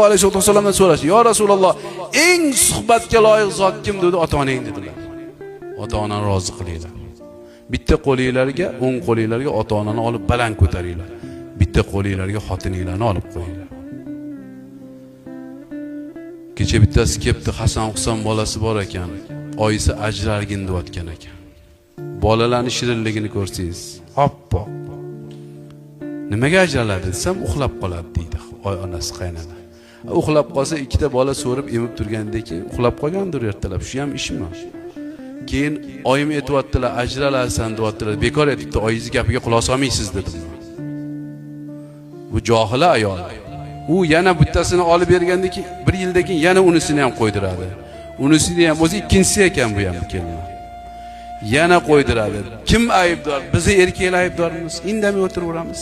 Alayhi vasallamdan so'rashdi. "Yo Rasululloh, eng suhbatga loyiq zot kim?" dedi. "Ota-onang" dedilar. Ota-onani rozi qilinglar. Bitta qo'linglarga, o'ng qo'linglarga ota-onani olib baland ko'taringlar. Bitta qo'linglarga xotininglarni olib qo'yinglar. Kecha bittasi kelibdi, Hasan Husan bolasi bor ekan. Oyisi ajralgin deyotgan ekan. Bolalarning shirinligini ko'rsangiz, oppoq. Nimaga ajraladi desam, uxlab qoladi deydi oy onasi qaynona. Uxlab qolsa ikkita bola so'rib emib turgandan keyin uxlab qolgandir ertalab. Shu ham ishmi? Keyin oyim aytyaptilar, ajralasan deyaptilar. Bekor aytibdi, oyingiz gapiga quloq solmaysiz dedim. Bu johila ayol. U yana bittasini olib bergandan keyin bir yildan keyin yana unisini ham qo'ydiradi. Unisini ham o'zi ikkinchisi ekan bu ham kelin. Yana qo'ydiradi. Kim aybdor? Bizni erkaklar aybdormiz. Indamay o'tiraveramiz.